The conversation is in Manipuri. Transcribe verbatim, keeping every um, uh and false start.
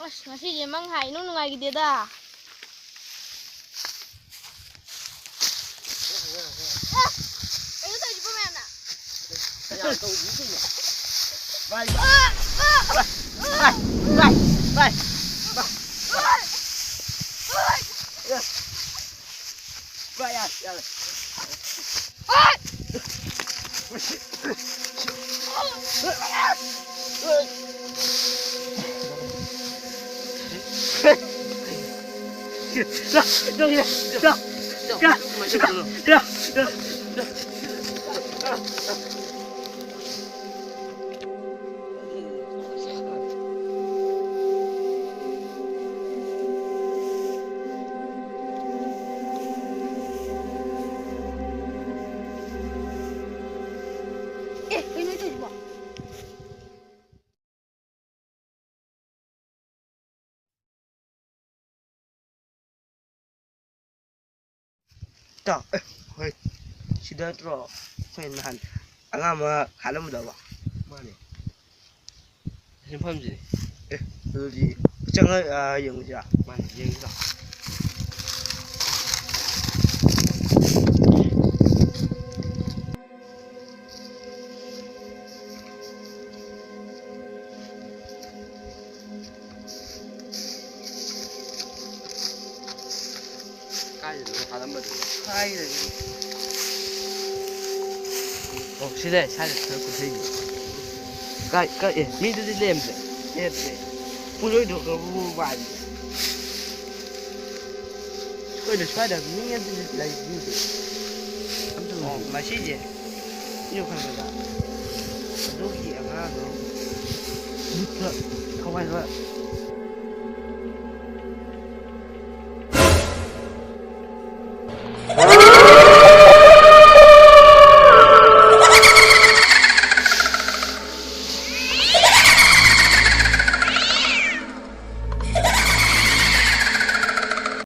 ꯑꯁ, ꯉꯁꯤꯁꯦ ꯃꯪ ꯍꯥꯏ ꯏꯅꯨꯡ ꯅꯨꯡꯉꯥꯏꯈꯤꯗꯦꯗ꯫ ꯑꯁ, ꯀꯩꯅꯣ ꯇꯧꯔꯤꯁꯤꯕꯣ ꯃꯌꯥꯝꯅ? ꯃꯌꯥꯝ ꯇꯧꯔꯤꯁꯤꯕꯣ? ꯚꯥꯏ, ꯚꯥꯏ, ꯚꯥꯏ, ꯚꯥꯏ, ꯚꯥꯏ꯫ ꯚꯥꯏ, ꯌꯥꯔꯦ, ꯌꯥꯔꯦ꯫ ꯑꯦ, ꯀꯩꯅꯣ ꯇꯧꯔꯤꯁꯤꯕꯣ? ꯏꯇꯥꯎ, ꯑꯦ, ꯍꯣꯏ, ꯁꯤꯗ ꯅꯠꯇ꯭ꯔꯣ ꯑꯩꯈꯣꯏ ꯅꯍꯥꯟ ꯑꯉꯥꯡ ꯑꯃ ꯍꯥꯠꯂꯝꯕꯗꯣ? ꯃꯥꯅꯦ꯫ ꯁꯤ ꯃꯐꯝꯁꯤꯗꯤ꯫ ꯑꯦ, ꯑꯗꯨꯗꯤ ꯆꯪꯉ, ꯑ, ꯌꯦꯡꯉꯨꯁꯤꯔꯥ? ꯃꯥꯅꯦ, ꯌꯦꯡꯁꯤ ꯂꯥꯎ꯫ ꯀꯥꯏꯗꯅꯣ ꯍꯥꯠꯂꯝꯕꯗꯨꯕꯣ? ꯀꯥꯏꯗꯅꯣ? ꯑꯣ, ꯁꯤꯗ, ꯁ꯭ꯋꯥꯏꯗ ꯈꯔ ꯀꯨꯝꯊꯩꯁꯦ꯫ ꯀꯥꯏ, ꯀꯥꯏ, ꯑꯦ, ꯃꯤꯗꯨꯗꯤ ꯂꯩꯔꯝꯗ꯭ꯔꯦ꯫ ꯂꯩꯔꯝꯗ꯭ꯔꯦ꯫ ꯄꯨꯡꯂꯣꯏꯗꯣ ꯈꯔꯕꯨ ꯃꯥꯜꯂꯤ꯫ ꯀꯩꯅꯣ ꯁ꯭ꯋꯥꯏꯗ ꯃꯤ ꯑꯝꯇ ꯂꯩ-, ꯂꯩꯕꯤꯗꯦ꯫ ꯑꯝꯇ ꯑꯣ, ꯎꯗꯦ꯫ ꯃꯁꯤꯁꯦ꯫ ꯁꯤꯁꯨ ꯈꯟꯕꯗ ꯑꯗꯨꯒꯤ ꯑꯉꯥꯡꯗꯣ ꯃꯤꯠꯇ ꯊꯋꯥꯏꯗ